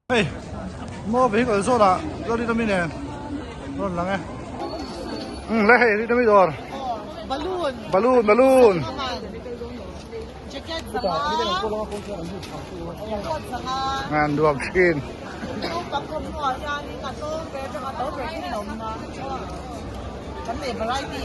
Hei maw vehicle zawt ah lorry dawm nen rawn lang e umm le hei ri dawm i dawr balloon balloon balloon jacket zanga coat zanga ngan duak thin naupang thawmhnaw ah hianin a tlawm ber atanga to ber thleng a awm a kan nei variety.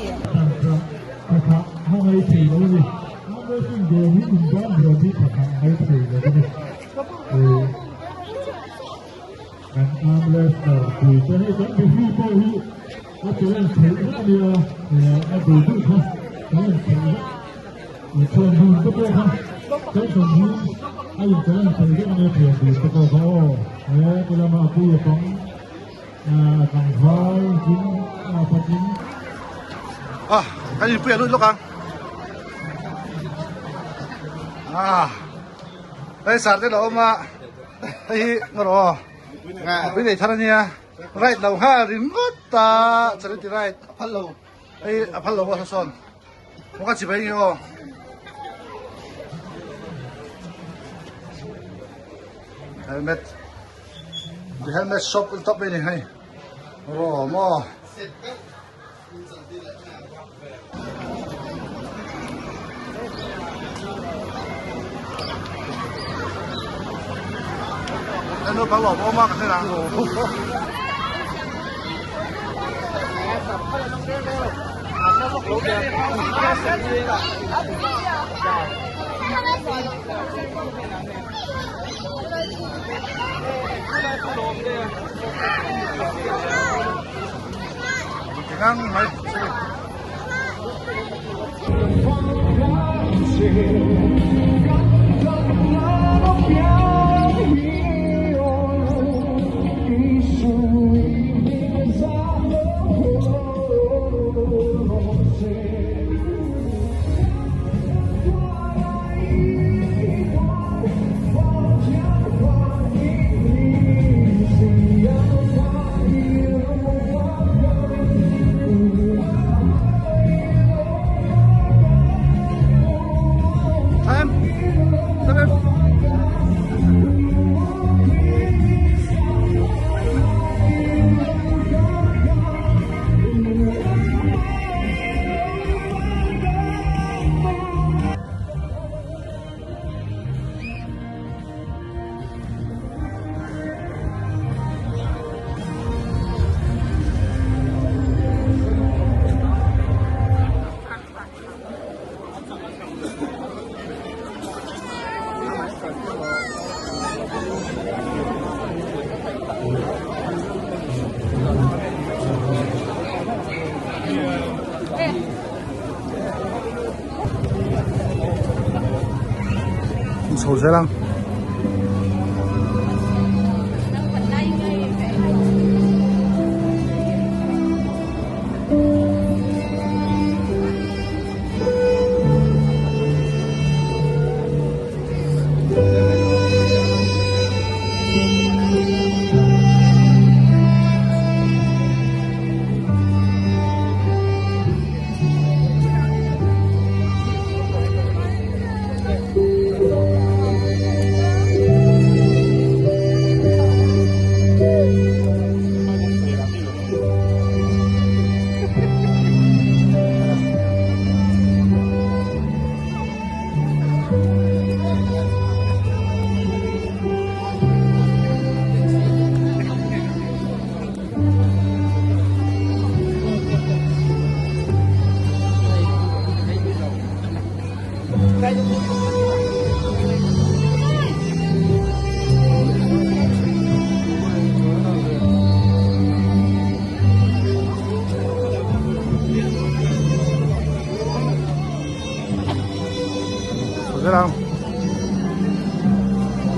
Ah, kan inpui a lut lawk ang. Ah. Hei sar te lo awm a hei hi ngaw rawh aw nupui nei thar ania right lo nghal ringawt a charity right a phal lo hei a phal lo a sawn maw ka chibai nge aw helmet the helmet shop top mai ni hei rawh maw. Naupang lawm awm a ka hre ang. Ngang mai. Chho zel ang.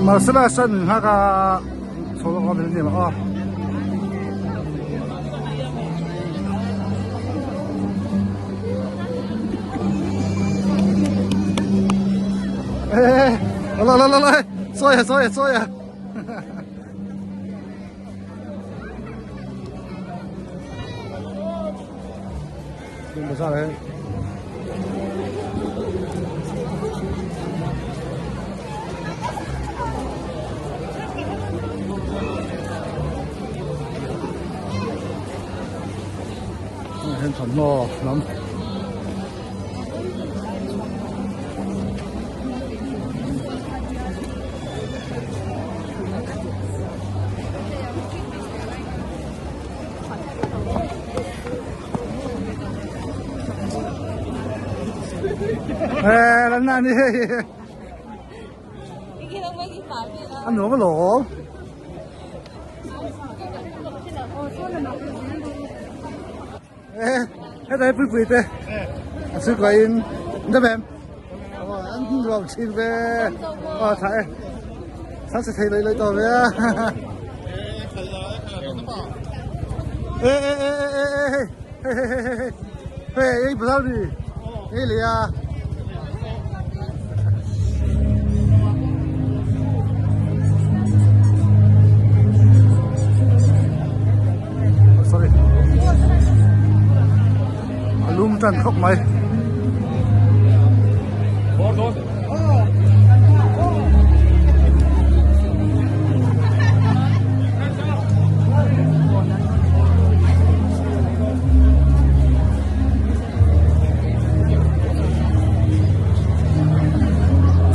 Marcela san ha ka chho lawk a ni maw aw. Ê, lại lại lại lại, soi à soi à soi à. Đừng bỏ ra đấy. Thawmhnaw lam. Ê, lần này đi. Ăn uống cái lỗ. Ê, heta hi puipui te a chhuk laiin an dam em? Aw an nuam thin ve aw tha e sang se thei lei lei tawh ve a e e e e e hei hei hei hei hei hei ei bazar ni ei lei a. Sorry a lum tan khawp mai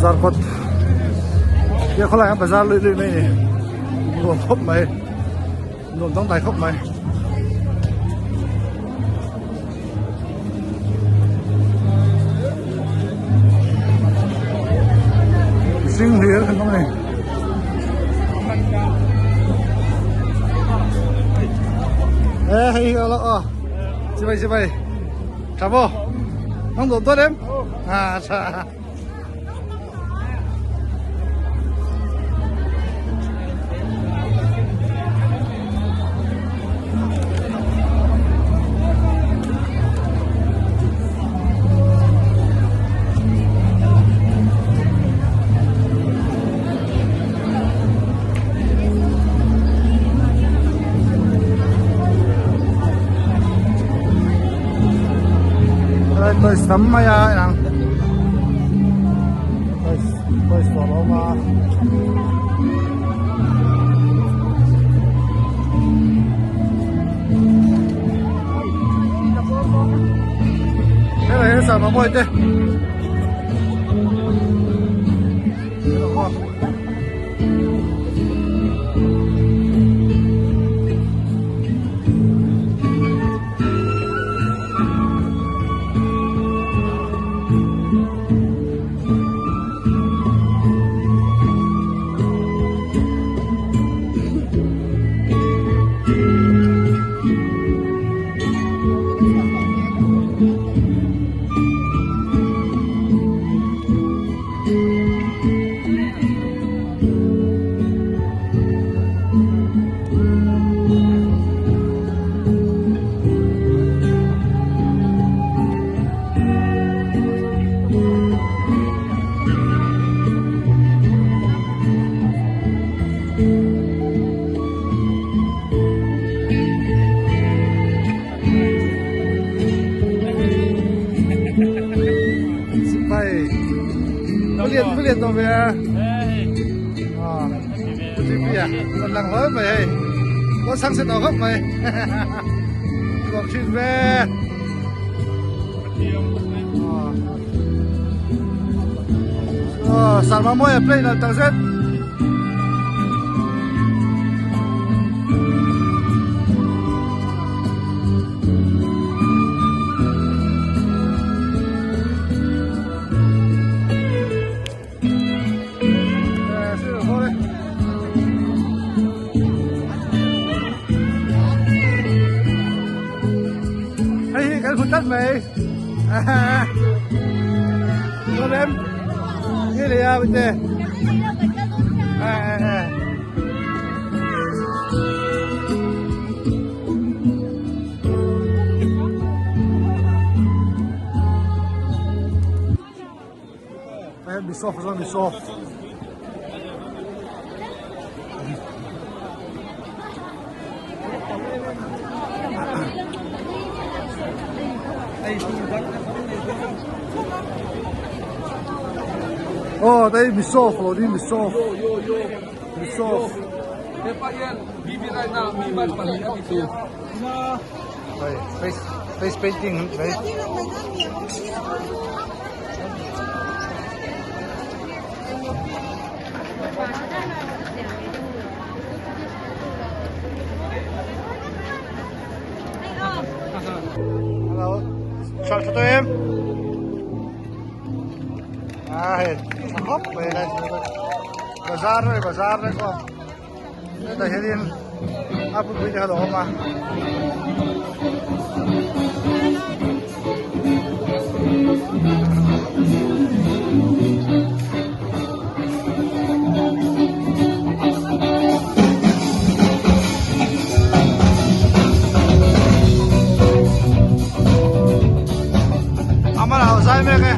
Zarkawt kia khawlai ah bazar luih luih mai a ni nuam khawp mai. Nuam dangdai khawp mai. Zing hlir kan awm a ni. E hei hi alo aw chibai chibai tha maw nang dawt dawt em a tha. Toys tam mai a inang toys toys dawr a awm a. Helai hi sangha mawi te. Sipai va lian tawh ve a Pu GP a rawn lang hlawl mai hei rawn sang se tawh khawp mai nuam thin ve Salma mawi a play nalh takzet. Hei hi kan hmu tlat mai Nuam em Nge leh a bete Hei mi soft zawng mi soft. Oh, đây mi soft lo đi mi soft. Mi soft. Hei, face. Face painting an ti mai. Hello, tha tha tawh em? A hei tha khawp mai lai bazar a ni bazar a ni aw hetah hianin a bul te kha a lo awm a. Amar a zai mek e.